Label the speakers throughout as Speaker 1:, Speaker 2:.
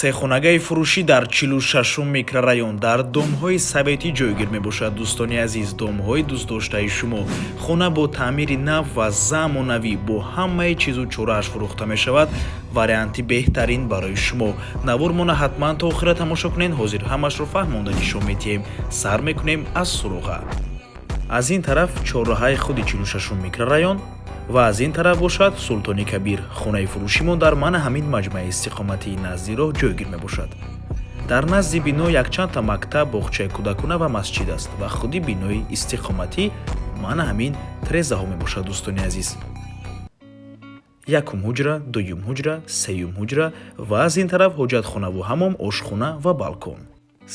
Speaker 1: Сехонагаи фурӯшӣ дар 46-ум микрорайон, дар домҳои советӣ ҷойгир мебошад. Дӯстони азиз, домҳои дӯстдоштаи шумо. Хона бо таъмири нав ва замонавӣ, бо ҳамаи чизу чорааш фурӯхта мешавад. Варианти беҳтарин барои шумо. Навормона ҳатман то охира тамошо кунед. Ҳозир ҳамашро фаҳмонда нишон медиҳем. Сар мекунем аз суроға. Аз ин тараф чорраҳаи худи 46-ум микрорайон ва аз ин тараф бошад Султони Кабир. Хонаи фурӯшимон дар мана ҳамин маҷмӯаи истиқоматии назди роҳ ҷойгир мебошад. Дар назди бино якчандта мактаб, боғчаи кӯдакона ва масҷид аст ва худи бинои истиқоматӣ мана ҳамин трезаҳо мебошад. Дӯстони азиз, якум ҳуҷра, дуюм ҳуҷра, сеюм ҳуҷра ва аз ин тараф ҳоҷатхонаву ҳамом, ошхона ва балкон.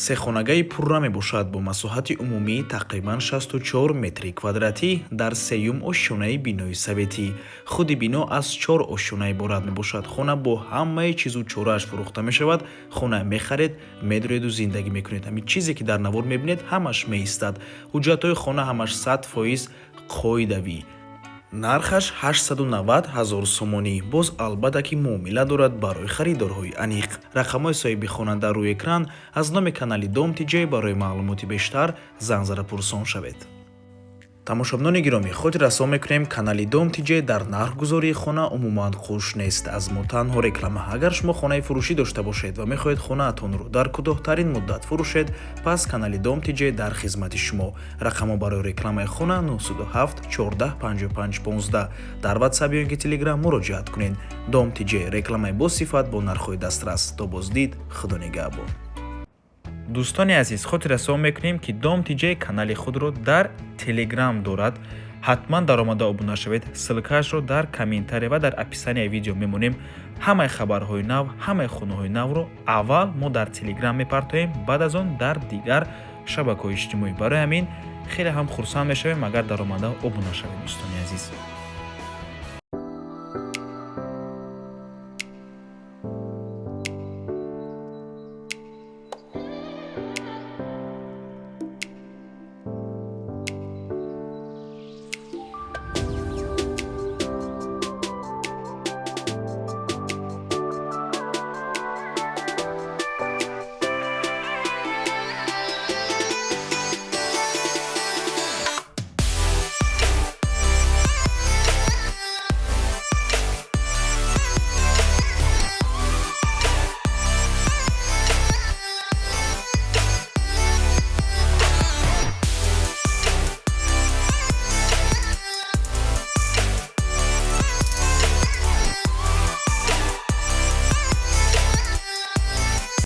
Speaker 1: Сехонагаи пурра мебошад бо масоҳати умумии тақрибан 64 метри квадратӣ дар сеюм ошёнаи бинои советӣ. Худи бино аз чор ошёна иборат мебошад. Хона бо ҳамаи чизу чорааш фурӯхта мешавад. Хона мехаред, медуреду зиндагӣ мекунед. Ҳамин чизе, ки дар навор мебинед, ҳамаш меистад. Ҳуҷҷатҳои хона ҳамаш 100% қоидавӣ. Нархаш 890 ҳазор сомонӣ. Боз, албатта, ки муомила дорад барои харидорҳои аниқ. Рақамҳои соҳиби хона дар рӯи экран. Аз номи канали Дом ТиҷЕй барои маълумоти бештар занг зада пурсон шавед. Тамошобинони гиромӣ, хотиррасон мекунем, канали Дом ТиҷЕй дар нархгузории хона умуман қуш нест. Аз мо танҳо реклама. Агар шумо хонаи фурӯшӣ дошта бошед ва мехоҳед хонаатонро дар кӯтоҳтарин муддат фурӯшед, пас канали Дом ТиҷЕй дар хизмати шумо. Рақамҳо барои рекламаи хона 907 14 55 15. Дар Ватсап ё ин ки Телеграм муроҷиат кунед. Дом ТиҷЕй: рекламаи босифат бо нархҳои дастрас. То боздид, Худо нигаҳбон. Дӯстони азиз, хотиррасон мекунем, ки Дом ТиҷЕй канали худро дар Телеграм дорад. Ҳатман даромада обуна шавед. Ссылкаашро дар комментария ва дар описанияи видео мемонем. Ҳамаи хабарҳои нав, ҳамаи хонаҳои навро аввал мо дар Телеграм мепартоем, баъд аз он дар дигар шабакаҳои иҷтимоӣ. Барои ҳамин хеле ҳам хурсанд мешавем, агар даромада обуна шавед, дӯстони азиз.